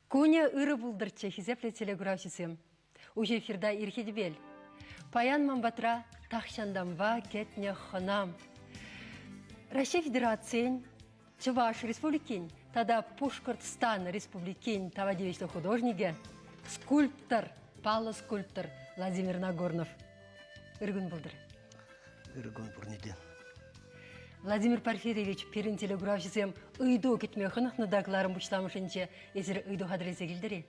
Кунӗ ырӑ пултӑрччӗ, хисеплӗ телекуравҫӑсем. Уҫӑ эфирта ирхи тӗпел. Паян ман патра тахҫантанпа кӗтнӗ хӑнам. Раҫҫей Федерацийӗн, Чӑваш Республикин тата Пушкӑртстан Республикин тава тивӗҫлӗ художникӗ, скульптор, паллӑ скульптор Владимир Нагорнов. Ыр кун пултӑр. Ыр кун пурне те. Владимир Порфирьевич, пирӗн телекуравҫӑсем ыйту кӗтме хӑнӑхнӑ та кӑларӑм пуҫламӑшӗнче эсир ыйту хатӗрлесе килтӗр-и?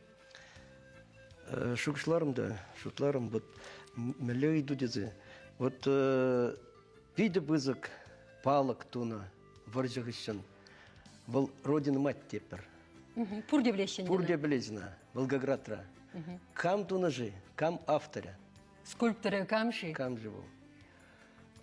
Шухӑшларӑм та, шутларӑм, вот мӗнле ыйту тесе. Вот питӗ пысӑк палӑк тунӑ вӑрҫӑ хыҫҫӑн. Вӑл Родина мать тепӗр. Пурте пӗлеҫҫӗ. Пурте пӗлеҫҫӗ ӑна, Волгоградра. Кам тунӑ-ши? Кам авторӗ? Скульпторӗ кам-ши? Кам-ши вӑл?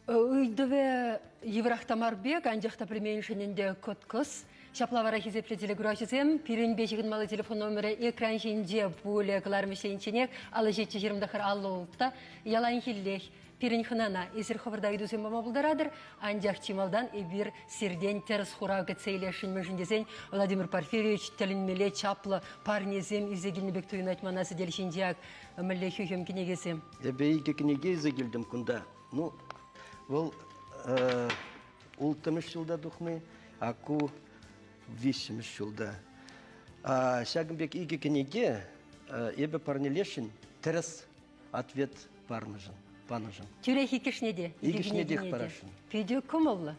Ыйтӑвӗ йывӑрах та мар пек, анчах та пӗлменшӗн ӗнтӗ кӑткӑс. Ҫапла вара хисеплӗ телекуравҫӑсем, пирӗнпе ҫыхӑнмалли телефон номерӗ экран ҫинче пулӗ кӑлармӗҫ енченех 57 29 56 яланхиллех пирӗн хӑнана эсир хӑвӑрта ыйтусем пама пултаратӑр, анчах чи малтан эпир сиртен тӗрӗс хурав кӗтсе илесшӗн мӗншӗн тесен Владимир Порфирьевич тӗлӗнмелле чаплӑ парнесем илсе килнӗ пек туйӑнать мана сӗтел ҫинче ак мӗнле хӳхӗм кӗнекесем. Эпӗ икӗ кӗнеке илсе килтӗм кунта. Ну, вӑл улттӑмӗш ҫулта тухни, а ку виҫҫӗмӗш ҫулта. Ҫакӑн пек икӗ кӗнеке эпӗ парнелесшӗн тӗрӗс ответ парнӑшӑн, панӑшӑн. Тӳрех иккӗшне те. Иккӗшне те парасшӑн. Питӗ кӑмӑллӑ.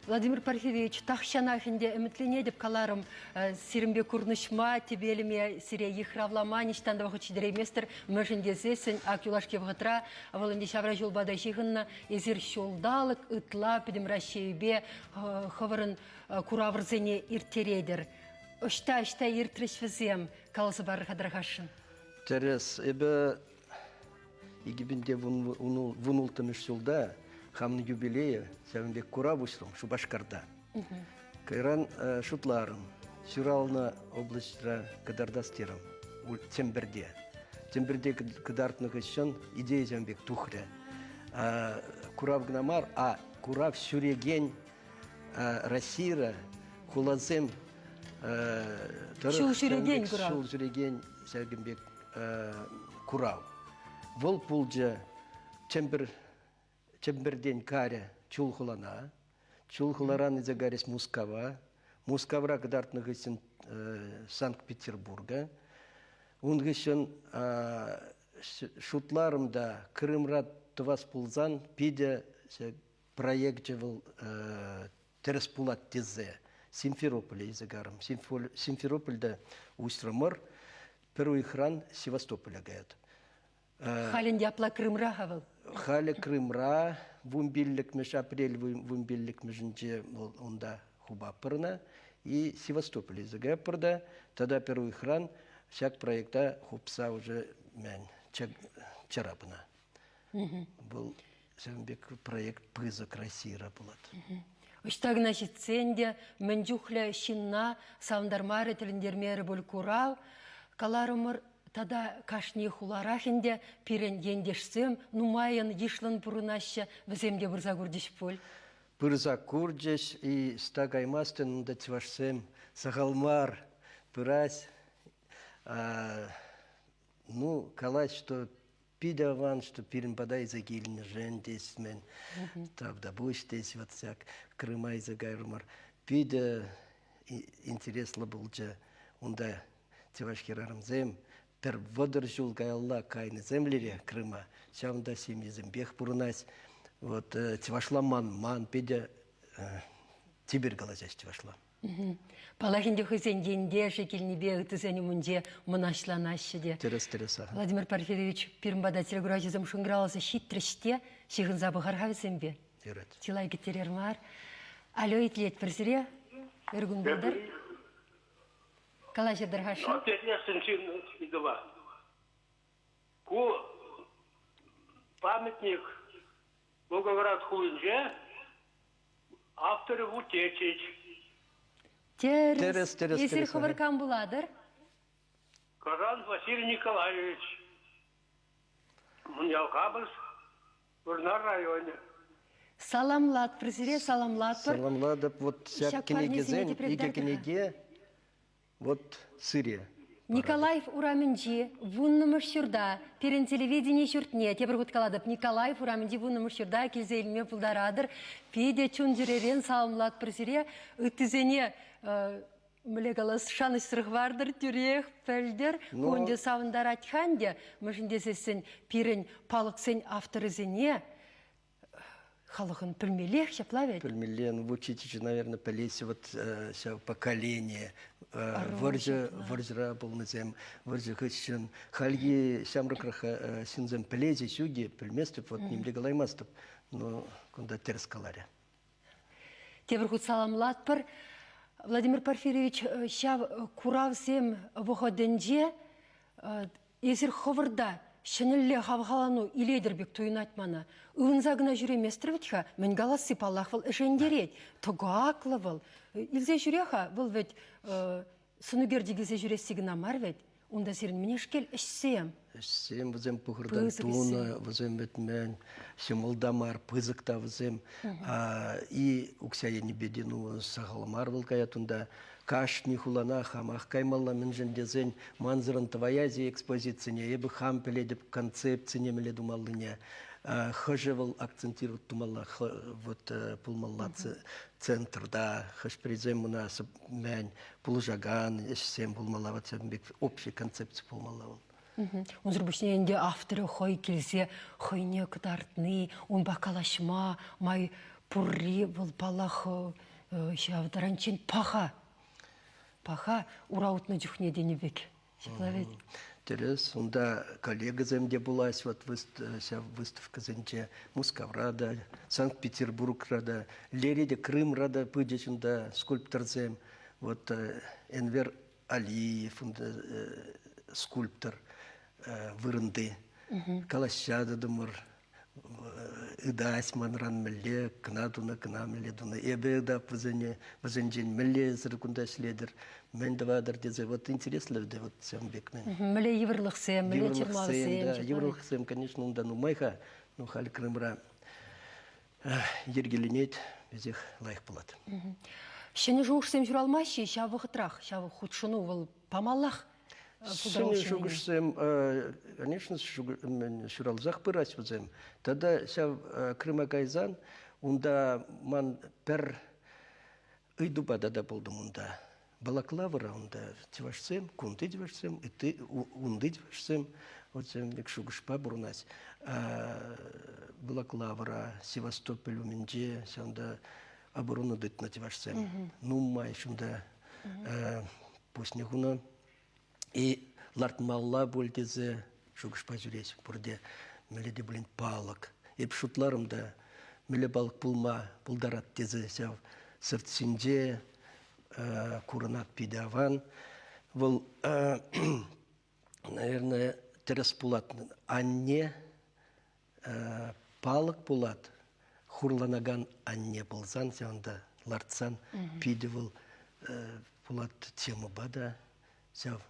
Владимир Порфирьевич, тахҫанах ӗнтӗ ӗмӗтленетӗп каларӑм, сирӗнпе курнӑҫма, тӗпелӗме сире йыхравлама ниҫтан та вӑхӑт ҫитерейместӗр. Мӗншӗн тесессӗн ак юлашки вӑхӑтра вӑл ӗнтӗ ҫавра ҫулпа та ҫыхӑннӑ. Эсир ҫулталӑк ытла пӗтӗм Раҫҫейпе хӑвӑрӑн куравӑрсене ирттеретӗр. Ӑҫта-ӑҫта иртрӗҫ вӗсем? Каласа парӑр-ха тархасшӑн. Тӗрӗс. Эпӗ 2016 ҫулта хамӑн юбилее ҫавӑн пек курав уҫрӑм Шупашкарта. Кайран шутларӑм, ҫуралнӑ облаҫра кӑтартас терӗм, Чӗмпӗрте. Чӗмпӗрте кӑтартнӑ хыҫҫӑн идея ҫавӑн пек тухрӗ. Курав кӑна мар, а курав ҫӳрекен Российӑра хуласем тӑрӑх ҫул ҫӳрекен курав. Ҫул ҫӳрекен ҫакӑн пек курав. Вӑл пулчӗ Чӗмпӗр Чӗмпӗртен карӗ Чулхулана, Чулхуларан илсе карӗҫ Мускава, Мускавра кӑтартнӑ хыҫҫӑн Санкт-Петербурга. Ун хыҫҫӑн шутларӑм та Крымра тӑвас пулсан питӗ проекчӗ вӑл тӗрӗс пулать тесе Симферополе илсе карӑм. Симферопольте уҫрӑмӑр. Пӗр уйӑхран Севастополе каять. Халь ӗнтӗ апла Крымра-ха вӑл. Халӗ Крымра 15-мӗш апрель 15-мӗшӗнче вӑл унта хупатпӑр ӑна. И Севастополе илсе каятпӑр та тата пӗр уйӑхран ҫак проекта хупса уже мӗн чарапӑна. Вӑл ҫавӑн пек проект пысӑк Российӑра пулать. Ӑҫта кӑна ҫитсен те мӗн чухлӗ ҫынна савӑнтармарӗ, тӗлӗнтермерӗ пуль курав. Каларӑмӑр, тата кашни хуларах ӗнтӗ пирӗн ентешсем нумаййӑн йышлӑн пурӑнаҫҫӗ, вӗсем те пырса курчӗҫ пуль. Пырса курчӗҫ, и ӑҫта каймастӑн унта чӑвашсем сахал мар пырать. Ну, калать, что питӗ аван, что пирӗн пата илсе килнӗшӗн тесмен. Тавтапуҫ тес вот всяк Крыма илсе кайрӑмӑр. Питӗ интереслӗ пулчӗ унта чӑваш хӗрарӑмсем пӗр 30 ҫул каялла кайнисем лере Крыма. Ҫавӑнта семьесемпех пурӑнать. Вот чӑвашла манман, питӗ чипер калаҫаҫ чӑвашла. Паллах ӗнтӗ хӑйсен ентешӗ килнипе ыттисен умӗнче мӑнаҫланаҫҫӗ те. Тӗрӗс, тӗрӗс. Владимир Порфирьевич пирӗн пата телекуравҫӑсем шӑнкӑравласа ҫитрӗҫ те ҫыхӑнса пӑхар-ха вӗсемпе. Юрать. Чылай кӗттерер мар. Алло, итлетпӗр сире. Ыр кун пултӑр. Калаҫӑр хашшӑн. Ответлесшӗн ыйтӑва. Ку памятник Волгоград хулинче Авторӗ Вутечич. Тӗрӗс. Тӗрӗс, тӗрӗс, Эсир тӗрӗс. хӑвӑр кам пулатӑр? Кожан Василий Николаевич. Мӑньял Хапӑс, Вӑрнар районӗ. Саламлатпӑр сире, саламлатпӑр. Саламлатӑп. Вот ҫак Ҫак кӗнекесен парнесене икӗ кӗнеке. Вот сире. Николаев урамӗнчи вуннӑмӗш ҫурта, пирӗн телевидени ҫуртне, тепӗр хут калатӑп, Николаев урамӗнчи вуннӑмӗш ҫурта килсе илме пултаратӑр. Питӗ чун-чӗререн саламлатпӑр сире. Ыттисене мӗнле калас, шанӑҫсӑр хӑвартӑр тӳрех, пӗлтӗр. Ку ӗнтӗ савӑнтарать-ха ӗнтӗ, мӗншӗн тесессӗн пирӗн палӑксен авторӗсене халӑхӑн пӗлмеллех ҫапла вӗт. Пӗлмелле, ну, учитель, наверное, пӗлеҫҫӗ вот ҫав поколение. Вӑрҫӑ, вӑрҫӑра пулнисем, вӑрҫӑ хыҫҫӑн хальхи ҫамрӑкрах ҫынсем пӗлеҫҫӗ ҫук-и, пӗлместӗп, вот нимле калаймастӑп, но кунта тӗрӗс каларӗ. Тепӗр хут саламлатпӑр. Владимир Порфирьевич, ҫав куравсем вӑхӑтӗнче эсир хӑвӑр та ҫӗнӗлле хавхалану илетӗр пек туйӑнать мана. Ывӑнса кӑна ҫӳреместӗр вӗт-ха. Мӗн каласси, паллах, вӑл ӗшентерет. Тӑкаклӑ вӑл. Илсе ҫӳре-ха, вӑл вӗт сӑнӳкерчӗк илсе ҫӳресси кӑна мар вӗт. Унта сирӗн мӗнешкел ӗҫсем? Ӗҫсем вӗсем пӑхӑртан тунӑ, вӗсем вӗт мӗн ҫӑмӑл та мар, пысӑк та вӗсем. И укҫа енӗпе те ну сахал мар вӑл каять унта. Кашни хулана хамах каймалла, мӗншӗн тесен мансӑрӑн тӑваяси экспозицине эпӗ хам пӗлетӗп концепцине мӗнле тумаллине. Хӑшӗ вӑл акцентировать тумалла, вот пулмалла центрта, хӑш-пӗрисем мана мӗн пулӑшакан ӗҫсем пулмалла, вот ҫакӑн пек общий концепци пулмалла вӑл. Унсӑр пуҫне ӗнтӗ авторӗ хӑй килсе хӑйне кӑтартни, унпа калаҫма май пурри вӑл, паллах, ҫав таранччен паха. Паха ура утнӑ чухне тенӗ пек. Ҫапла вӗт? Тӗрӗс. Унта коллегӑсем те пулаҫ вот ҫав выставкӑсенче. Мускавра та, Санкт-Петербургра та, лере те, Крымра та пычӗҫ унта скульпторсем. Вот Энвер Алиев унта скульптор вырӑнти. Калаҫса тӑтӑмӑр. Ытась манран мӗнле кӑна тунӑ, кӑна мӗнле тунӑ. Эпӗ ытап вӗсене, вӗсенчен мӗнле эсир кунта ӗҫлетӗр, мӗн тӑватӑр тесе. Вот интереслӗ те вот ҫавӑн пек мӗн. Мӗнле йывӑрлӑхсем, мӗнле чӑрмавсем. Да, йывӑрлӑхсем, конечно, унта нумай-ха. Ну, халь Крымра йӗркеленет, веҫех лайӑх пулать. Ҫӗнӗ шухӑшсем ҫуралмаҫҫӗ ҫав вӑхӑтрах, ҫав хутшӑну вӑл памаллах. Ҫӗнӗ шухӑшсем, конечно, ҫуралсах пыраҫ вӗсем. Тата ҫав Крыма кайсан, унта ман пӗр ыйтупа тата пултӑм унта. Балаклавӑра унта чӑвашсем, кунти чӑвашсем, ытти унти чӑвашсем, вот ҫавӑн пек шухӑшпа пурӑнать. Балаклавӑра, Севастополь умӗнче ҫавӑнта оборона тытнӑ чӑвашсем. Нумай ҫунта пуҫне хунӑ. И лартмалла пуль тесе шухӑшпа ҫӳрес пурте. Мӗнле те пулин палӑк. Эп шутларӑм та, мӗнле палӑк пулма пултарать тесе ҫав сӑрт ҫинче курӑнать питӗ аван. Вӑл, наверное, тӗрӗс пулать. Анне палӑк пулать, хурланакан анне пулсан ҫавӑнта лартсан питӗ вӑл пулать темӑпа та ҫав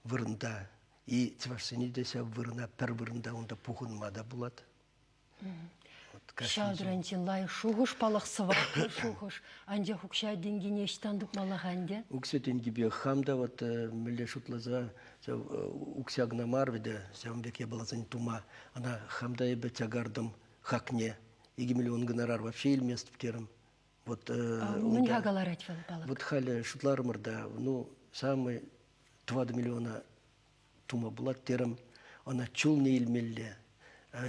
вырӑнта. И чӑвашсене те ҫав вырӑна пӗр вырӑнта унта пухӑнма та пулать. Ҫав таранччен лайӑх шухӑш, паллах, сӑваплӑ шухӑш. Анчах укҫа-тенкине ӑҫтан тупмалла-ха ӗнтӗ? Укҫа-тенкипе хам та вот мӗнле шутласа ҫав укҫа кӑна мар вӗт, ҫавӑн пек япаласене тума. Ӑна хам та эпӗ чакартӑм хакне. 2 миллион гонорар вообще илместӗп терӗм. Вот, Мӗн хака ларать вӑл палӑк? Вот халӗ шутларӑмӑр та, ну, самый 4 миллиона тума пулать терӗм. Ӑна чулне илмелле,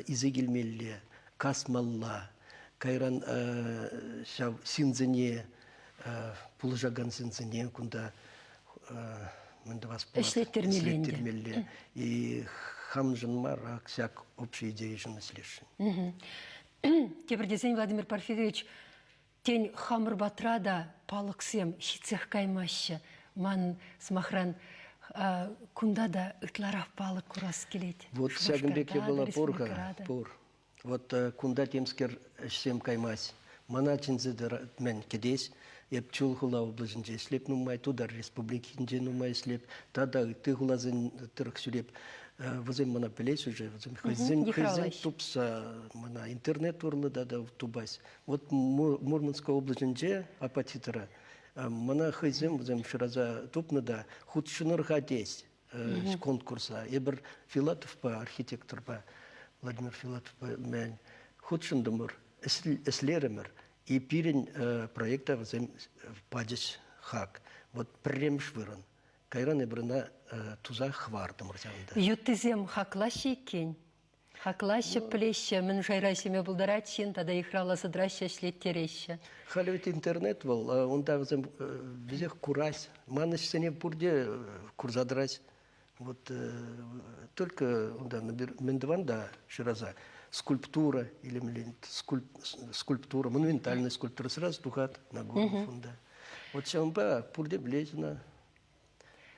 илсе килмелле, касмалла. Кайран ҫав ҫынсене, пулӑшакан ҫынсене кунта мӗн тӑвас пулать? Ӗҫлеттермелле ӗнтӗ. Ӗҫлеттермелле. И хамшӑн мар, ак ҫак общей идейӑшӑн ӗҫлесшӗн. Тепӗр тесен, Владимир Порфирьевич, Тен, хамӑр патра та палӑксем ҫитсех каймаҫҫӗ. Ман, сӑмахран, кунта та ытларах палӑк курас килет. Вот ҫакӑн пек япала пур-ха, пур. Вот кунта темскер ӗҫсем каймасть. Мана чӗнсе мӗн кӗтес. Эп Чулхула облаҫӗнче ӗҫлеп нумай, Тутар Республикинче нумай ӗҫлеп, тата ытти хуласен тӑрӑх ҫӳреп. Вӗсем мана пӗлеҫ уже, вӗсем хӑйсем, хӑйсем тупса мана интернет урлӑ тата тупаҫ. Вот Мурманской облаҫӗнче апатитра. Мана хӑйсем вӗсем шыраса тупнӑ та хутшӑнӑр-ха тес конкурса. Эпир Филатовпа, архитекторпа, Владимир Филатовпа мӗн хутшӑнтӑмӑр, ӗҫлерӗмӗр. И пирӗн проекта вӗсем пачӗҫ хак. Вот пӗрремӗш вырӑн. Кайран эпир ӑна туса хӑвартӑмӑр ҫавӑнта. Юттисем хаклаҫҫӗ иккен. Хаклаҫҫӗ, пӗлеҫҫӗ, мӗн шайра ӗҫлеме пултарать ҫын тата йыхравласа тӑраҫҫӗ, ӗҫлеттереҫҫӗ. Халӗ ведь интернет вӑл, унта вӗсем веҫех кураҫ. Ман ӗҫсене пурте курса тӑраҫ. Вот только унта мӗн тӑван та шыраса скульптура или скульптура, монументальная скульптура сразу тухать на голову унта. Вот ҫавӑнпа пурте пӗлеҫ ӑна.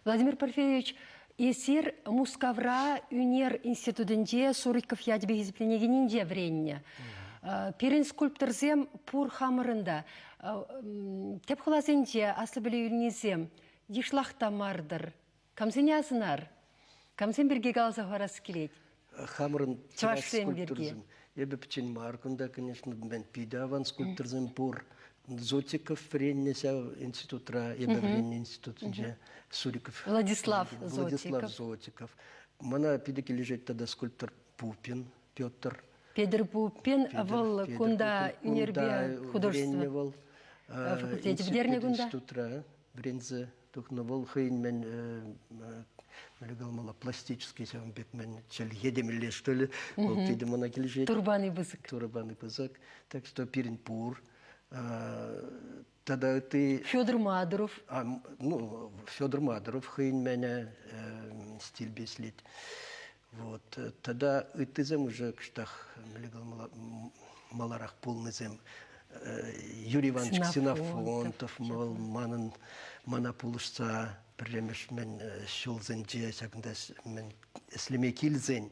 Владимир Порфирьевич, эсир Мускавра ӳнер институтӗнче Суриков ячӗпе хисепленекенӗнче вӗреннӗ. Пирӗн скульпторсем пур хамӑрӑн та. Тӗп хуласенче аслӑ пӗлӳ илнисем йышлах та мар-тӑр. Камсене асӑнар? Камсем пирки каласа хӑварас килет? Хамӑрӑн чӑваш скульпторсем. Эпӗ пӗччен мар кунта, конечно, мен питӗ аван скульпторсем пур. Зотиков вӗреннӗ ҫав институтра, эпӗ вӗреннӗ институтӗнче Суриков. Владислав Зотиков. Владислав Зотиков. Мана питӗ килӗшет тата скульптор Пупин Петр. Петӗр Пупин вӑл кунта ӳнерпе художество вӑл факультечӗ пӗтернӗ кунта. Институтра вӗренсе тухнӑ вӑл хӑйӗн мӗн мӗнле каламалла пластический ҫавӑн пек мӗн чӗлхе темелле что ли вӑл питӗ мана килӗшет. Турбани пысӑк. Турбани пысӑк. Так что пирӗн пур. Тата ытти Федор Мадуров. Ну, Федор Мадуров хӑйӗн мӗнӗ стильпе ӗҫлет. Вот. Тата ыттисем уже кӑштах мӗнле каламалла маларах пулнисем. Юрий Иванович Ксенофонтов вӑл манӑн мана пулӑшса пӗрремӗш мӗн ҫулсенче ҫакӑнта мӗн ӗҫлеме килсен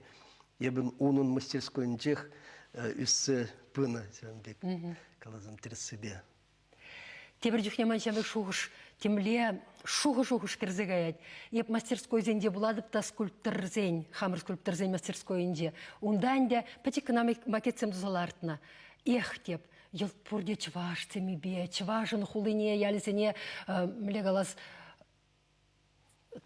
эпӗ унӑн мастерскойӗнчех ӳссе пынӑ ҫавӑн пек каласан тӗрӗссипе. Тепӗр чухне ман ҫав шухӑш темле шухӑ-шухӑш кӗрсе каять. Эп мастерскойсенче пулатӑп та скульпторсен, хамӑр скульпторсен мастерскойӗнче. Унта ӗнтӗ пӗчӗк кӑна макетсем туса лартнӑ. Эх, теп, йӑлт пурте чӑваш темипе, чӑвашӑн хулине, ялӗсене, мӗнле калас,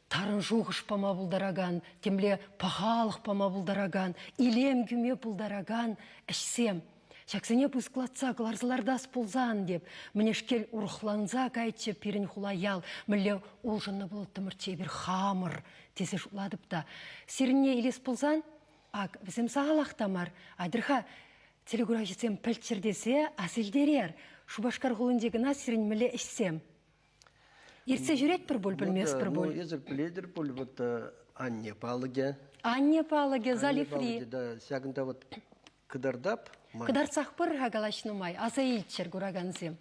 тарӑн шухӑш пама пултаракан, темле пахалӑх пама пултаракан, илем кӳме пултаракан ӗҫсем. Ҫаксене пысӑклатса кӑларса лартас пулсан теп, мӗнешкел урӑхланса кайччӗ пирӗн хула-ял, мӗнле улшӑннӑ пулӑттӑмӑрччӗ эпир хамӑр тесе шутлатӑп та. Сирӗнне илес пулсан, ак, вӗсем сахалах та мар. Атьӑр-ха, телекуравҫӑсем пӗлччӗр тесе асилтерер. Шупашкар хулинче кӑна сирӗн мӗнле ӗҫсем? Иртсе ҫӳретпӗр пуль, пӗлместпӗр пуль. Ну, эсир пӗлетӗр пуль, вот анне палӑкӗ. Анне палӑкӗ, заливри. Да, ҫакӑнта вот кӑтартап. Кӑтартсах пыр-ха калаҫнӑ май, аса илччӗр куракансем.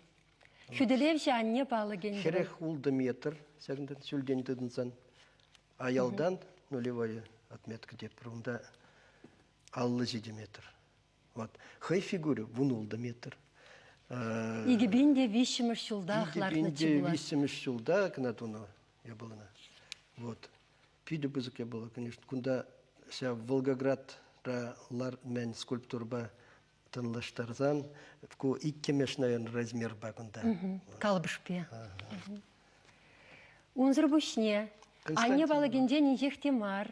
Хӳтӗлевҫӗ анне палӑкӗн. 46 метр ҫакӑнтан ҫӳлтен тытӑнсан. Аялтан нулевая отметка тетпӗр, унта 57 метр. Вот. Хӑй фигурӗ 16 метр. 2003-мӗш ҫултах лартнӑччӗ пулас. 2003-мӗш ҫулта кӑна тунӑ япалана. Вот. Питӗ пысӑк япала, конечно. Кунта ҫав Волгоградра лар-мӗн скульптурӑпа тӑнлаштарсан, ку иккӗмӗш, наверное, размерпа кунта. Калӑпӑшпе. Унсӑр пуҫне анне палӑкӗнчен инҫех те мар.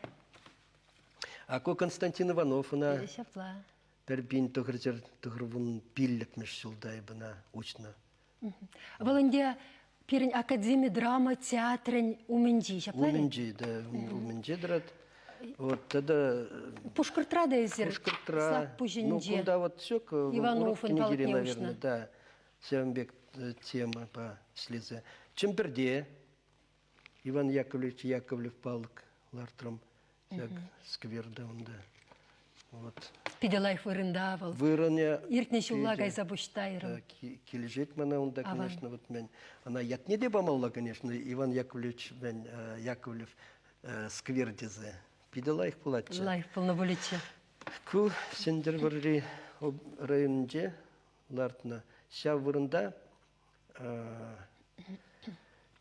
А ку Константин Иванов ӑна Ҫапла. пӗр пин 995-мӗш ҫулта эп ӑна уҫнӑ. Вӑл ӗнтӗ пирӗн академи драма театрӗн умӗнчи, ҫапла? Умӗнчи, да, умӗнче тӑрать. Вот тата Пушкӑртра та эсир Пушкӑртра. Слакпуҫӗнче. Ну, кунта вот все Ивановӑн палӑкне наверное, да. Ҫавӑн пек темӑпа ӗҫлесе. Чӗмпӗрте Иван Яковлевич Яковлев палӑк лартрӑм ҫак скверта унта. Вот. Питӗ лайӑх вырӑнта вӑл. Вырӑнӗ Иртнӗ ҫулла кайса пуҫтайрӑм. Килӗшет мана унта, конечно, вот мен. Ӑна ятне те памалла, конечно, Иван Яковлевич мен Яковлев сквер тесе. Питӗ лайӑх пулатчӗ. Лайӑх пулнӑ пулӗччӗ. Ку Сӗнтӗрвӑрри районӗнче лартнӑ. Ҫав вырӑнта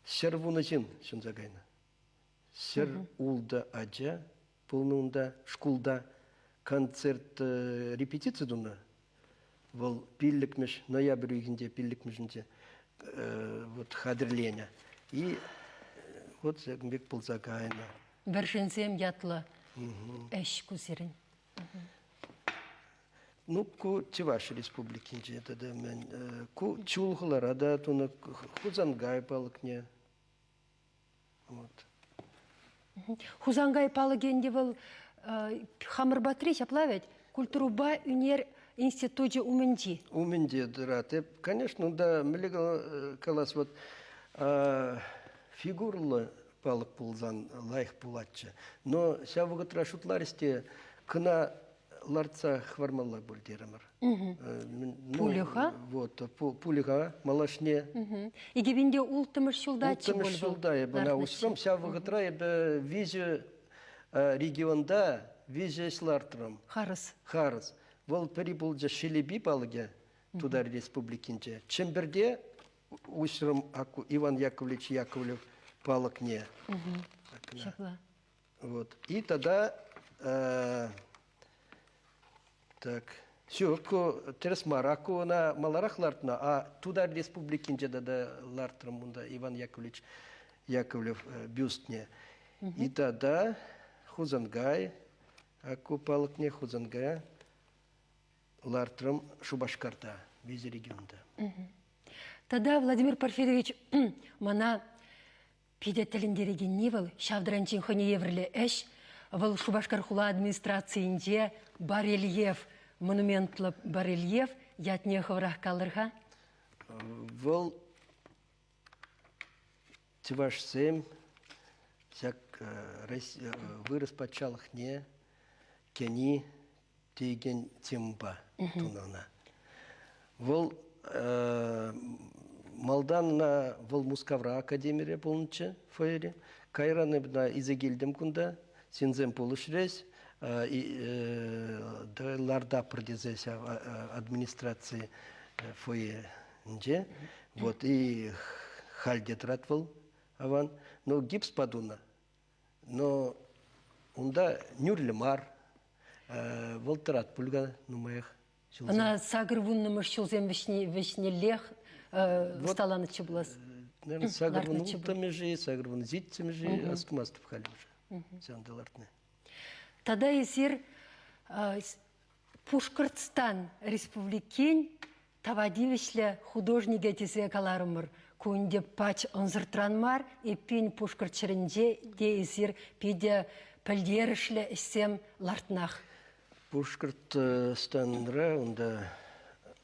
110 ҫын ҫунса кайнӑ. 106 ача пулнӑ унта шкулта концерт репетици тунӑ. Вӑл пиллӗкмӗш ноябрь уйӑхӗнче пиллӗкмӗшӗнче. вот хатӗрленӗ. И вот ҫакӑн пек пулса кайнӑ. Вӗршӗнсем ятлӑ ӗҫ ку сирӗн. Ну, ку Чӑваш Республикинче тата мӗн, ку Чулхулара та тунӑ Хусанкай палӑкне. Вот. Хусанкай палӑкӗ ӗнтӗ вӑл хамӑр патри ҫапла вӗт, культурӑпа ӳнер институчӗ умӗнчи. Умӗнче тӑрать. Эп, конечно, унта мӗнле калас, вот фигурлӑ палӑк пулсан лайӑх пулатчӗ. Но ҫав вӑхӑтра шутларӗҫ те, кӑна лартса хӑвармалла пуль терӗмӗр. Пулӗ-ха? Вот, пулӗ-ха малашне. 2006-мӗш ҫултаччӗ Улттӑмӗш ҫулта эпӗ ӑна уҫрӑм. Ҫав вӑхӑтра эпӗ виҫӗ регионта виҫӗ ӗҫ лартрӑм. Харӑс. Харӑс. Вӑл пӗри пулчӗ Шелепи палӑкӗ Тутар Республикинче. Чӗмпӗрте уҫрӑм Иван Яковлевич Яковлев палӑкне. Ҫапла. Вот. И тогда так все, ку тӗрӗс мар. Аку ӑна маларах лартнӑ, а Тутар Республикинче тата лартрӑм унта Иван Яковлевич Яковлев бюстне. И тогда Хузангай, аку палӑкне Хузангая лартрӑм Шупашкарта, виҫӗ регионта. Тата Владимир Порфирьевич мана питӗ тӗлӗнтерекенни вӑл ҫав таранччен хӑйне евӗрлӗ ӗҫ. Вӑл Шупашкар хула администрацийӗнче барельеф, монументлӑ барельеф ятне хӑвӑрах калӑр-ха. Вӑл чӑвашсем ҫак вырӑс патшалӑхне кӗни теекен темӑпа тунӑ ӑна. Вӑл малтан вӑл Мускавра академире пулнӑччӗ фойере. Кайран эпӗ илсе килтӗм кунта. Ҫынсем пулӑшрӗҫ. Лартапӑр тесе ҫав администраци фойинче. Вот и халь те тӑрать вӑл аван. Но гипспа тунӑ. Но унта нӳрлӗ мар. Вӑл тӑрать пуль-ха нумаях ҫулсем. Ӑна 80-мӗш ҫулсем вӗҫнеллех ӑсталанӑччӗ пулас. Наверное, 86-мӗшӗ, 87-мӗшӗ, астумастӑп халь уже. Ҫавӑнта лартнӑ. Тата эсир Пушкӑртстан Республикин тава тивӗҫлӗ художникӗ тесе каларӑмӑр. Ку ӗнтӗ пач ӑнсӑртран мар, эппин Пушкӑрт ҫӗрӗнче те эсир питӗ пӗлтерӗшлӗ ӗҫсем лартнах. Пушкӑртстанра унта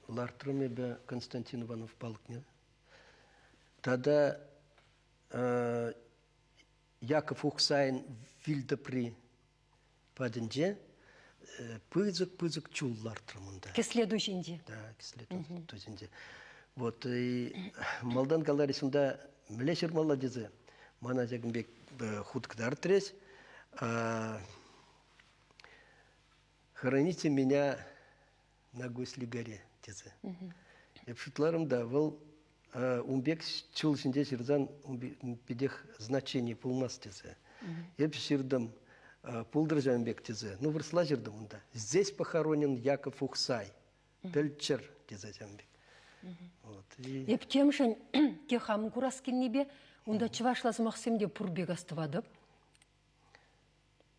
лартрӑм эпӗ Константин Иванов палӑкне. Тата Яков Ухсайӑн вилтӑпри патӗнче пысӑк-пысӑк чул лартрӑм унта. Кӗсле ту ҫинче. Да, кӗсле ту ҫинче. Вот, и малтан каларӗҫ унта мӗнле ҫырмалла тесе. Мана ҫакӑн пек хут кӑтартрӗҫ. Хороните меня на Гусли горе тесе. Эп шутларӑм та, вӑл ун пек чул ҫинче ҫырсан ун питех значени пулмасть тесе. Эп ҫыртӑм пултӑр ҫавӑн пек тесе. Ну, вырӑсла ҫыртӑм унта. Здесь похоронен Яков Ухсай. Пӗлччӗр тесе ҫавӑн пек. Вот. И... Эп темшӗн те хам курас килнипе унта чӑвашла сӑмахсем те пур пек астӑватӑп.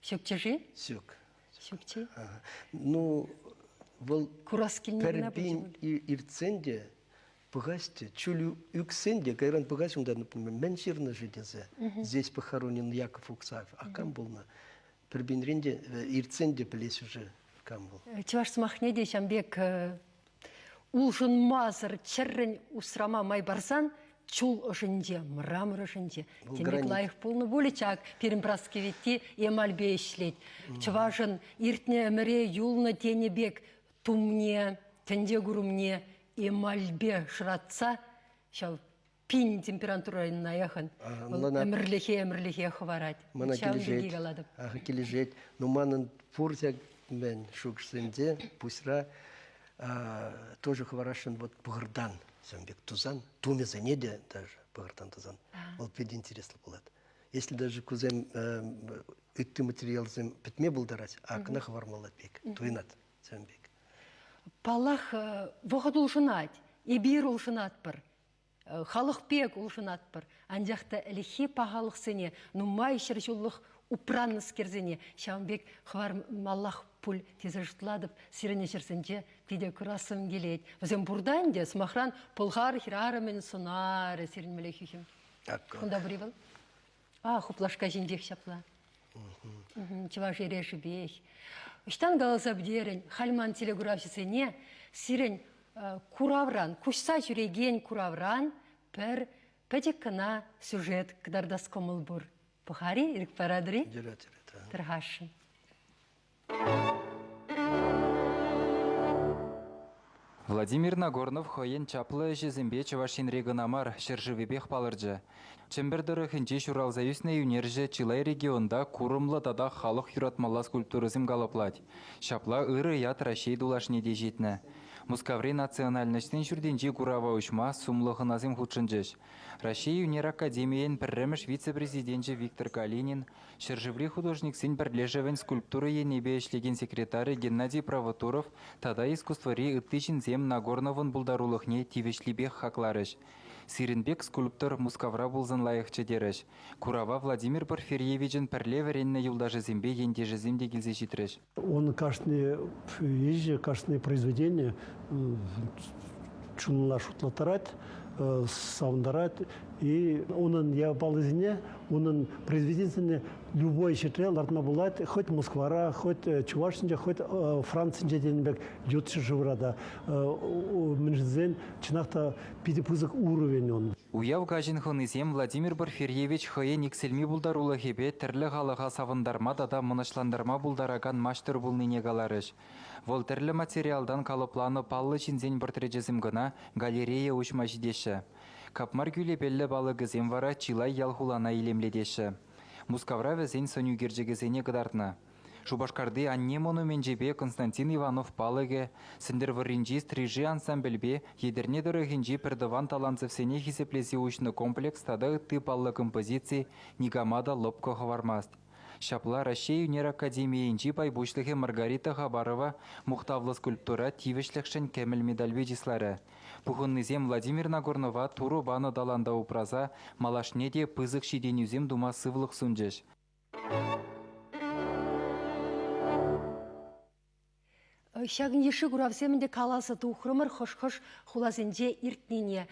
Ҫукчӗ-ши? Ҫук. Ҫукчӗ. Ну, вӑл курас килни пӗр пин иртсен те пӑхаҫ те, чул ӳксен те, кайран пӑхаҫ унта, например, мӗн ҫырнӑ-ши тесе. Здесь похоронен Яков Уксаев. А кам пулнӑ? Пӗр пинрен те иртсен те пӗлес уже кам вӑл. Чӑваш сӑмахне те ҫам пек улшӑнмасӑр чӗррӗн усрама май парсан чул ӑшӗнче, мрамор ӑшӗнче тем пек лайӑх пулнӑ пулӗ чак пирӗн Праски эмальпе ӗҫлет. Чӑвашӑн иртнӗ ӗмӗре юлнӑ тенӗ пек тумне, тӗнче курӑмне эмальпе шӑратса ҫав пин температурӑна яхӑн вӑл ӗмӗрлӗхе ӗмӗрлӗхе хӑварать. Мана килӗшет. Ах, килӗшет. Но манӑн пур ҫак мӗн шухӑшсенче пуҫра тоже хӑварасшӑн вот пӑхӑртан ҫавӑн пек тусан, тумӗсене те даже пӑхӑртан тусан, вӑл питӗ интереслӗ пулать. Если даже кусем ытти материалсем пӗтме пултарать, а кӑна хӑвармалла пек, туйӑнать ҫавӑн пек. Паллах, вӑхӑт улшӑнать, эпир улшӑнатпӑр. Халӑх пек улшӑнатпӑр. Анчах та ӗлӗкхи пахалӑхсене нумай ҫӗрҫуллӑх упраннӑскерсене ҫавӑн пек хӑвармаллах пуль тесе шутлатӑп. Сирӗн ӗҫӗрсенче питӗ курассӑм килет. Вӗсем пур та ӗнтӗ, сӑмахран, пӑлхар хӗрарӑмӗн сӑнарӗ сирӗн мӗнле хӳхӗм. Кунта пур-и вӑл? А, хуплашка ҫинчех ҫапла. Чӑваш эрешӗпех. Ӑҫтан каласа пӗтерӗн, халь ман телекуравҫӑсене сирӗн куравран, куҫса ҫӳрекен куравран пӗр пӗчӗк кӑна сюжет кӑтартас кӑмӑл пур. Пӑхар-и, ирӗк паратӑр-и? Юрать, юрать. Тӑрхасшӑн. Владимир Нагорнов хӑйӗн чаплӑ ӗҫӗсемпе Чӑваш Енре кӑна мар, ҫӗршывӗпех палӑрчӗ. Чӗмпӗр тӑрӑхӗнче ҫуралса ӳснӗ ӳнерҫӗ чылай регионта курӑмлӑ тата халӑх юратмалла скульптурӑсем калӑплать. Ҫапла ырӑ ят Раҫҫей тулашне те ҫитнӗ. Мускаври национальноҫсен ҫуртӗнчи курава уҫма сумлӑ хӑнасем хутшӑнчӗҫ. Раҫҫей ӳнер академийӗн пӗрремӗш вице-президенчӗ Виктор Калинин, ҫӗршыври художниксен пӗрлешӗвӗн скульптура енӗпе ӗҫлекен секретарӗ Геннадий Правотуров тата искусствӑри ытти ҫынсем Нагорновӑн пултарулӑхне тивӗҫлипех хакларӗҫ. Сирӗн пек скульптор Мускавра пулсан лайӑхчӗ терӗҫ. Курава Владимир Порфирьевичӑн пӗрле вӗреннӗ юлташӗсемпе ентешӗсем те килсе ҫитрӗҫ. Он кашни ӗҫӗ, кашни произведение чунла шутлаттарать, савӑнтарать. И унӑн япалисене, унӑн произведенисене любой ҫӗртре лартма пулать, хоть Москвара, хоть Чувашинче, хоть Францинче тенӗ пек ют ҫӗршывра та. Мӗншӗн чӑнах та питӗ пысӑк уровень он. Уяв каҫӗн хӑнисем Владимир Порфирьевич хӑйӗн иксӗлми пултарулӑхӗпе тӗрлӗ халӑха савӑнтарма тата мӑнаҫлантарма пултаракан маҫтӑр пулнине каларӗҫ. Вӑл тӗрлӗ материалтан калӑпланӑ паллӑ ҫынсен портречӗсем кӑна галерея уҫма ҫитеҫҫӗ. Капмар кӳлепеллӗ палӑкӗсем вара чылай ял-хулана илемлетеҫҫӗ. Мускавра вӗсен сӑнӳкерчӗкӗсене кӑтартнӑ. Шупашкарти Анне монуменчӗпе Константин Иванов палӑкӗ, Сӗнтӗрвӑрринчи Стрижи ансамбльпе Етӗрне тӑрӑхӗнчи пӗртӑван Таланцевсене хисеплесе уҫнӑ комплекс тата ытти паллӑ композици никама та лӑпкӑ хӑвармасть. Ҫапла Раҫҫей ӳнер академийӗнчи пай пуҫлӑхӗ Маргарита Хабарова мухтавлӑ скульптура тивӗҫлӗхшӗн кӗмӗл медальпе чысларӗ. Пухӑннисем Владимир Нагорнова Турӑ панӑ таланта упраса малашне те пысӑк ҫитӗнӳсем тума сывлӑх сунчӗҫ. Ҫакӑн йышши куравсем ӗнтӗ каласа тухрӑмӑр хӑш-хӑш хуласенче иртнине.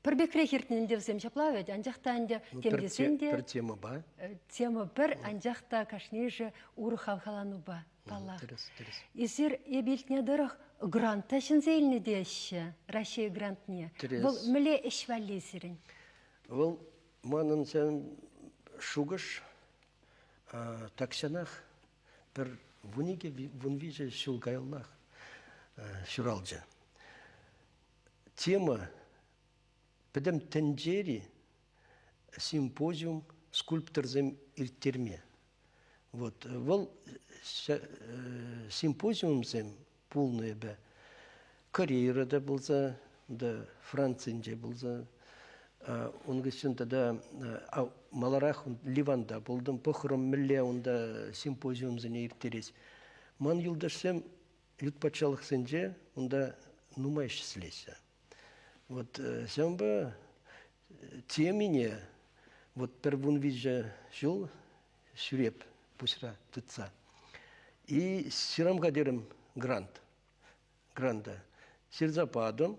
Пӗр пекрех иртнӗ ӗнтӗ вӗсем ҫапла вӗт, анчах та ӗнтӗ тем тесен те пӗр темӑпа. Тема пӗр, анчах та кашнийӗшӗ урӑх хавхаланупа, паллах. Тӗрӗс, тӗрӗс. Эсир эп илтнӗ тӑрӑх грант та ҫӗнсе илнӗ теҫҫӗ, Раҫҫей грантне. Тӗрӗс. Вӑл мӗнле ӗҫ валли сирӗн? Вӑл манӑн шухӑш тахҫанах пӗр 12-13 ҫул каяллах ҫуралчӗ. Тема пӗтӗм тӗнчери симпозиум скульпторсем ирттерме. Вот вӑл симпозиумсем пулнӑ эпӗ. Кореяра та пулса, да, Францинче пулса, ун хыҫҫӑн тата маларах Ливанта пултӑм, пӑхрӑм мӗнле унта симпозиумсене ирттерес. Ман юлташсем ют патшалӑхсенче унта нумай ӗҫлеҫҫӗ. Вот ҫавӑнпа темине вот пӗр 13 ҫул ҫӳреп пуҫра тытса. И ҫырам-ха терӗм грант. Гранта. Ҫырса патӑм.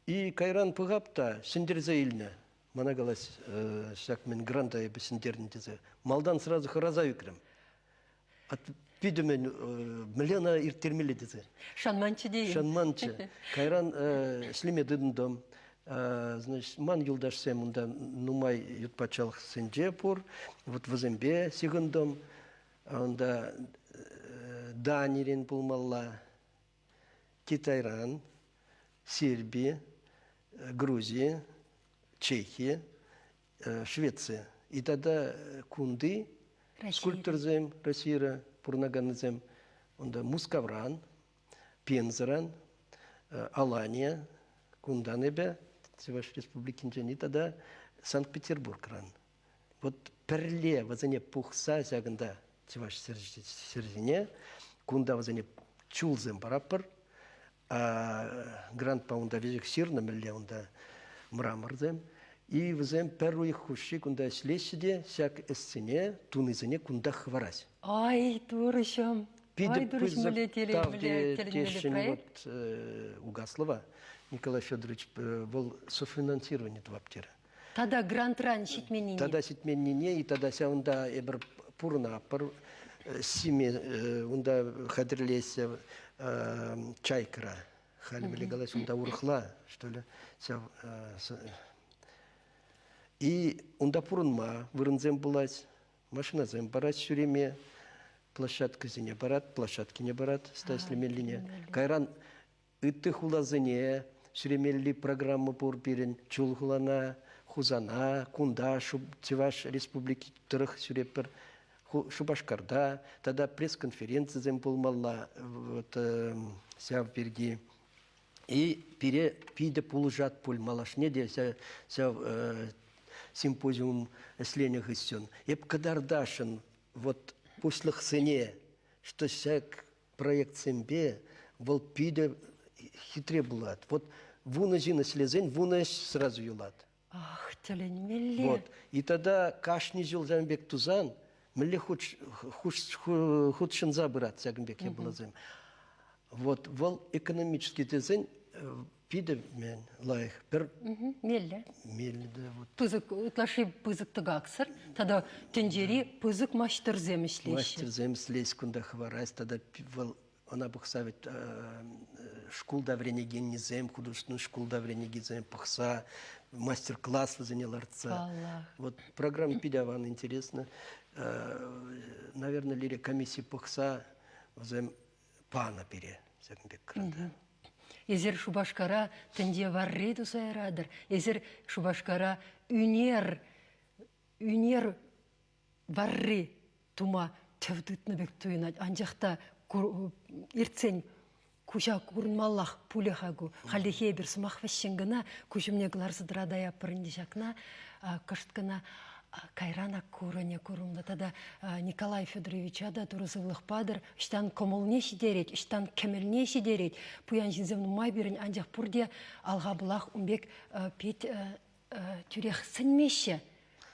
И кайран пӑхап та ҫӗнтерсе илнӗ. Мана калать, ҫак мӗн гранта эпӗ ҫӗнтернӗ тесе. Малтан сразу хӑраса ӳкрӗм. Питӗ мӗн, мӗнле ӑна ирттермелле тесе. Шанманччӗ те. Шанманччӗ. Кайран ӗҫлеме тытӑнтӑм. Значит, ман юлташсем унта нумай ют патшалӑхсенче пур. Вот вӗсемпе ҫыхӑнтӑм. Унта Данирен пулмалла, Китайран, Серби, Грузи, Чехи, Швеция. И тата кунти скульпторсем Российӑра пурӑнаканнисем унта Мускавран, Пензӑран, Алания, кунтан эпӗ Чӑваш Республикинчен и тата Санкт-Петербургран. Вот пӗрле вӗсене пухса ҫакӑнта чӑваш ҫӗр ҫине, кунта вӗсене чулсем паратпӑр. Грантпа унта веҫех ҫырнӑ мӗнле унта мраморсем. И вӗсем пӗр уйӑх хушши кунта ӗҫлеҫҫӗ те ҫак ӗҫсене, тунисене кунтах хӑвараҫ. Ай, турӑҫӑм! Питӗ Ай, турӑҫ, пысӑк мӗнле телей, тав мӗнле тӗлӗнмелле тесшӗн проект. вот Угаслова Николай Федорович вӑл софинансирование тӑвап терӗ. Тата грантран ҫитменнине. Тата ҫитменнине и тата ҫавӑнта эпир пурӑнатпӑр. Симе унта хатӗрлеҫҫӗ чайкӑра. Халӗ мӗнле калаҫ, унта урӑхла, что ли, ҫав И унта пурӑнма вырӑнсем пулать, машинасем парать ҫӳреме, площадкӑсене парать, площадкине парать ӗҫлемеллине. Кайран ытти хуласене ҫӳремелли программа пур пирӗн. Чулхулана, Хусана, кунта Чӑваш Республики тӑрӑх ҫӳретпӗр. Шупашкарта тата пресс-конференцисем пулмалла вот ҫав пирки. И пире питӗ пулӑшать пуль малашне те ҫав симпозиум ӗҫленӗ хыҫҫӑн. Эп кӑтартасшӑн вот пуҫлӑхсене, что ҫак проектсемпе вӑл питӗ хитре пулать. Вот вунӑ ҫын ӗҫлесен вунӑ ӗҫ сразу юлать. Ах, тӗлӗнмелле. Вот. И тогда кашни ҫул ҫавӑн пек тусан, мӗнле хутшӑнса пырать ҫакӑн пек япаласем. Вот вӑл экономически тесен питӗ мен лайӑх. Пӗр меллӗ. Меллӗ да вот. Пысӑк ытлашши пысӑк тӑкаксӑр тата тӗнчери пысӑк маҫтӑрсем ӗҫлеҫҫӗ. Маҫтӑрсем ӗҫлеҫ кунта хӑварать тата вӑл ӑна пӑхса ведь шкулта вӗренекеннисем, художественный шкулта вӗренекенсем пӑхса мастер-класс вӗсене лартса. Паллах. Вот программа питӗ аван интересно. Наверное, лире комисси пӑхса вӗсем панӑ пире ҫакӑн пек гранта. Эсир Шупашкара тӗнче варри туса яратӑр. Эсир Шупашкара ӳнер ӳнер варри тума тӗв тытнӑ пек туйӑнать. Анчах та иртсен куҫа курӑнмаллах пулӗ-ха ку. Хальлӗхе эпир сӑмах вӗҫҫӗн кӑна куҫ умне кӑларса тӑратаятпӑр ӗнтӗ ҫакна. Кӑшт кӑна кайран ак курӑнӗ курӑмлӑ. Тата Николай Федоровича та Турӑ сывлӑх патӑр. Ӑҫтан кӑмӑлне ҫитерет, ӑҫтан кӗмӗлне ҫитерет. Пуян ҫынсем нумай пирӗн, анчах пурте алхапӑлах ун пек пит тӳрех сӗнмеҫҫӗ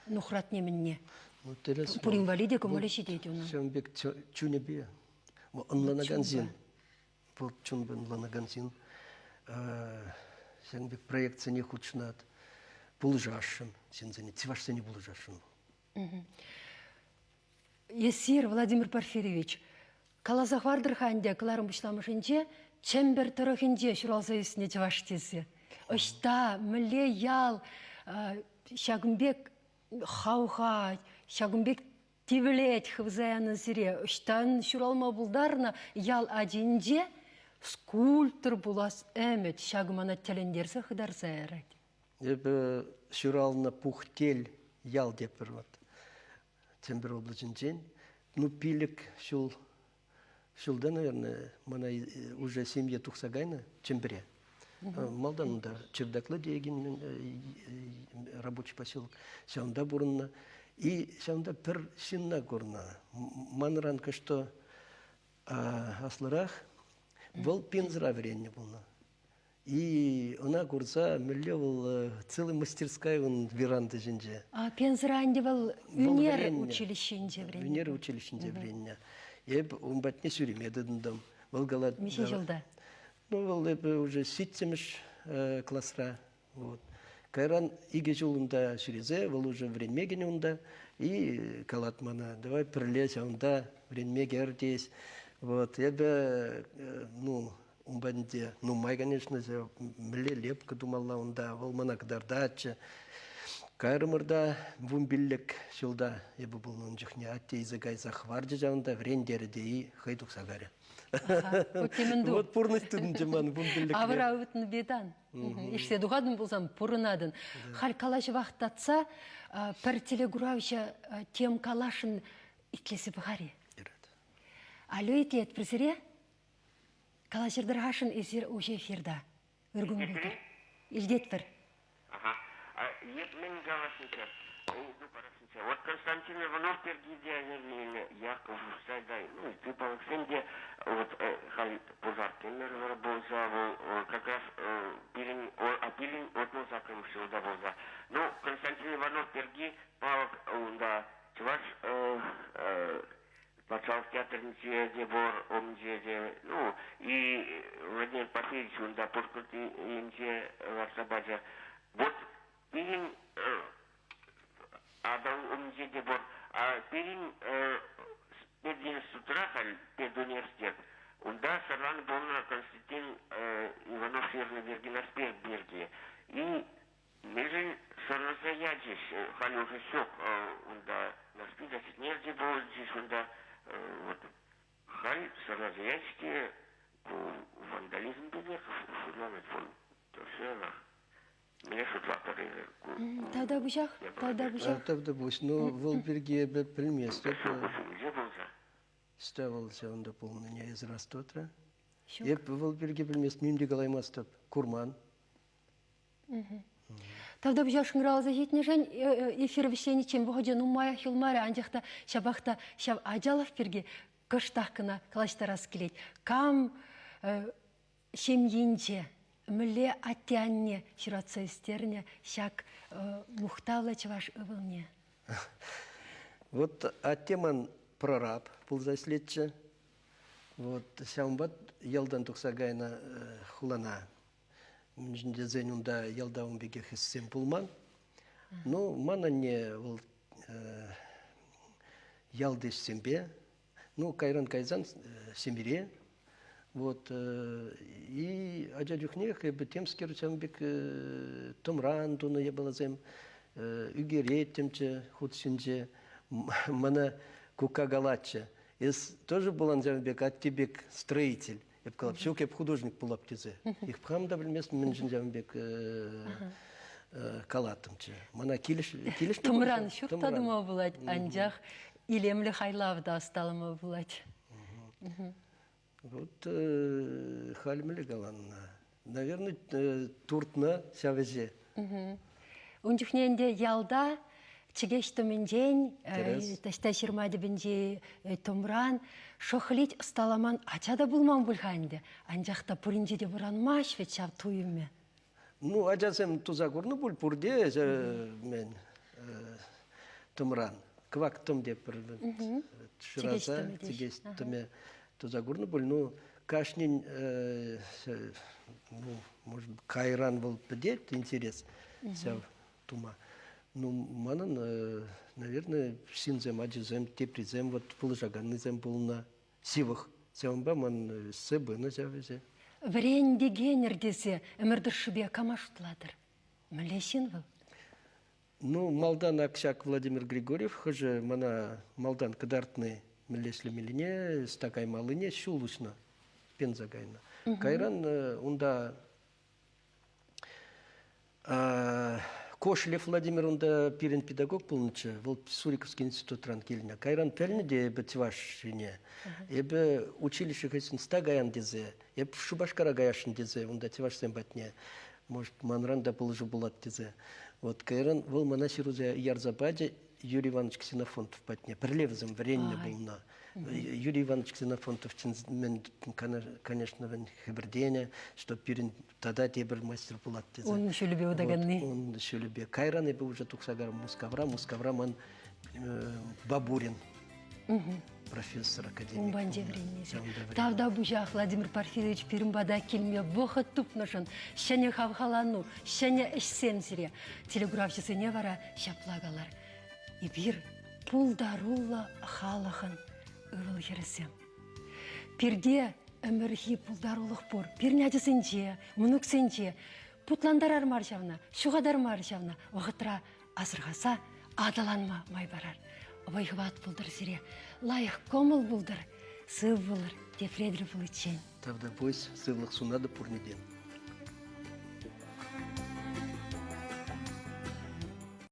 нухратне мӗнне. Ну, тӗрӗс. Пурин валли те кӑмӑлӗ ҫитет унӑн. Ҫавӑн пек чунӗпе ӑнланакан ҫын, вӑл чунпа ӑнланакан ҫын ҫавӑн пек проектсене хутшӑнать, пулӑшасшӑн ҫынсене, чӑвашсене пулӑшасшӑн вӑл. Эсир, Владимир Порфирьевич, каласа хӑвартӑр-ха ӗнтӗ кӑларӑм пуҫламӑшӗнче Чӗмпӗр тӑрӑхӗнче ҫуралса ӳснӗ чӑваш тесе. Ӑҫта, мӗнле ял ҫакӑн пек хавха, ҫакӑн пек тивлет хывса янӑ сире? Ӑҫтан ҫуралма пултарнӑ ял ачинче скульптор пулас ӗмӗт ҫакӑ мана тӗлӗнтерсе хытарса ярать. Эпӗ ҫуралнӑ Пухтел ял тепӗр вот Чӗмпӗр облаҫӗнчен. Ну, пилӗк ҫул ҫулта, наверное, мана уже семье тухса кайнӑ Чӗмпӗре. Малтан унта Чердаклы теекен рабочий поселок. Ҫавӑнта пурӑннӑ. И ҫавӑнта пӗр ҫынна курнӑ. Манран кӑшто аслӑрах. Вӑл Пензӑра вӗреннӗ пулнӑ. И ӑна курса мӗнле вӑл целый мастерская ун веранда ҫинче. А Пензӑра ӗнтӗ вӑл ӳнер училищинче вӗреннӗ. Ӳнер училищинче вӗреннӗ. Эп ун патне ҫӳреме тытӑнтӑм. Вӑл калать... Миҫе ҫулта? Ну, вӑл эпӗ уже ҫиччӗмӗш класра. Вот. Кайран икӗ ҫул унта ҫӳресе, вӑл уже вӗренме кӗнӗ унта. И калать мана, давай пӗрле ҫавӑнта вӗренме кӗр тес. Вот. Эпӗ, ну, Ун патӗнче нумай, конечно, мӗнле лепка тумалла унта, вӑл мана кӑтартатчӗ. Кайрӑмӑр та вунпиллӗк ҫулта эпӗ пулнӑ ун чухне атте илсе кайса хӑварчӗ ҫавӑнта, вӗрентерӗ те хӑй тухса карӗ. Вот пурнӑҫ тытӑнчӗ ман вунпиллӗкре. Авӑра ывӑтнӑ бетан. Ишсе тухатӑн пулсан пурӑнатӑн. Халь калаҫӑвах татса пӗр телекуравҫӑ тем калашӑн итлесе пӑхар-и? Алло, итлетпӗр сире? Калаҫӑртӑр-хашӑн эсир уҫӑ эфирта. Ыр кун пултӑр. Илтетпӗр. Ага. Эп мӗн каласшӑнччӗ? Ыйту парасшӑнччӗ. Вот Константин Иванов пирки те Яков Сайдай, ну, ытти палӑксем те вот халь пушар темӗр пулса вӑл как раз. ҫулта пулса. Ну, Константин Иванов пирки палӑк унта Чӑваш патшалӑх театрӗнче те пур, умӗнче те. Ну, и Владимир Порфирьевич унта Пушкӑрт енче ларса пачӗ. Вот пирӗн Атӑл умӗнче те пур. А пирӗн пединститутра халь педуниверситет. Унта сӑрланӑ пулнӑ Константин Иванов ҫырнӑ пирки Нарспи пирки. И мӗншӗн сӑрласа ячӗҫ? Халь уже ҫук унта Нарспи та Сетнер те пулчӗҫ унта. Вот халь сӑрласа ячӗҫ те ку вандализм пекех шутланать вӑл. Все равно. Мӗне шутлатӑр эсир? Тавтапуҫах, тавтапуҫах. Тавтапуҫ. Ну, вӑл пирки эпӗ пӗлместӗп. Ҫумӗнче пулса. Ста вӑл ҫавӑнта пулнине эсир астутрӑр. Эп вӑл пирки пӗлмест, ним те калаймастӑп. Курман. Тавтапуҫах шӑнкӑравласа ҫитнӗшӗн эфир вӗҫлениччен вӑхӑчӗ нумаях юлмарӗ, анчах та ҫапах та ҫав ачалӑх пирки кӑштах кӑна калаҫтарас килет. Кам ҫемйинче мӗнле атте-анне ҫуратса ӳстернӗ ҫак мухтавлӑ чӑваш ывӑлне? Вот атте ман прораб пулса ӗҫлетчӗ. Вот ҫавӑнпа ялтан тухса кайнӑ хулана. Мӗншӗн тесен унта ялта ун пекех ӗҫсем пулман. Ну, ман анне вӑл ялти ӗҫсемпе Ну, кайран кайсан семьере. Вот, и ача чухнех эпӗ темскер ҫавӑн пек тӑмран тунӑ япаласем ӳкереттӗмччӗ хут ҫинче. Мана кукка калатчӗ, эс тоже пулан ҫавӑн пек атте пек строитель. Эп калап, ҫук, эп художник пулап тесе. Их хам та пӗлместӗм, мӗншӗн ҫавӑн пек калаттӑмччӗ. Мана килӗш килӗшнӗ. Тӑмран ҫурт та тума пулать, анчах илемлӗ хайлав та ӑсталама пулать. Вот халь мӗнле каланӑ? Наверное, туртнӑ ҫав ӗҫе. Ун чухне ӗнтӗ ялта Чӗкеҫ тӑмӗнчен, таҫта ҫырма тӗпӗнчи тӑмран шӑхлич ӑсталаман ача та пулман пуль-ха ӗнтӗ. Анчах та пуринче те вӑранмасть вӗт ҫав туйӑмӗ. Ну, ачасем туса курнӑ пуль пурте мӗн тӑмран. Кӑвак тӑм тепӗр шыраса чӗкеҫ тӑмӗ туса курнӑ пуль. Ну, кашнин ну, может, кайран вӑл пӗтет интерес ҫав тума. Ну, манӑн, наверное, ҫынсем, ачасем, теприсем вот пулӑшаканнисем пулнӑ ҫывӑх. Ҫавӑнпа ман ӗҫсе пынӑ ҫав ӗҫе. Вӗрентекенӗр тесе ӗмӗр тӑршшӗпе кама шутлатӑр? Мӗнле ҫын вӑл? Ну, малтан ак ҫак Владимир Григорьев хӑшӗ мана малтан кӑтартни мӗнле ӗҫлемеллине, ӑҫта каймаллине ҫул уҫнӑ, пенса кайнӑ. Кайран унта Кошелев Владимир унта пирӗн педагог пулнӑччӗ. Вӑл Суриковский институтран килнӗ. Кайран пӗлнӗ те эпӗ чӑваш ҫине. Эпӗ училище хыҫҫӑн ста каян тесе, эп Шупашкара каясшӑн тесе унта чӑвашсем патне, может, манран та пулӑшу пулать тесе. Вот кайран вӑл мана ҫыру ярса пачӗ Юрий Иванович Ксенофонтов патне. Пӗрле вӗсем вӗреннӗ пулнӑ. Юрий Иванович Ксенофонтов конечно, хӗпӗртенӗ, что пирӗн тата тепӗр мастер пулать тесе. Ун ҫулӗпе утаканни. Ун ҫулӗпе. Кайран эпӗ уже тухса карӑм Мускавра. Мускавра ман Бабурин профессор, академик. Ун панче вӗреннисем. Тавтапуҫах, Владимир Порфирьевич, пирӗн пата килме вӑхӑт тупнӑшӑн ҫӗнӗ хавхалану, ҫӗнӗ ӗҫсем сире. Телеграфҫӑсене вара ҫапла калар. Эпир пултаруллӑ халӑхӑн ывӑл-хӗрӗсем. Пирте ӗмӗрхи пултарулӑх пур. Пирӗн ачасенче, мӑнуксенче путлантарар мар ҫавна, ҫухатар мар ҫавна. Вӑхӑтра асӑрхаса аталанма май парар. Вӑй-хӑват пултӑр сире, лайӑх кӑмӑл пултӑр, сыв пулӑр, тепре тӗл пуличчен. Тавтапуҫ, сывлӑх сунатӑп пурне те.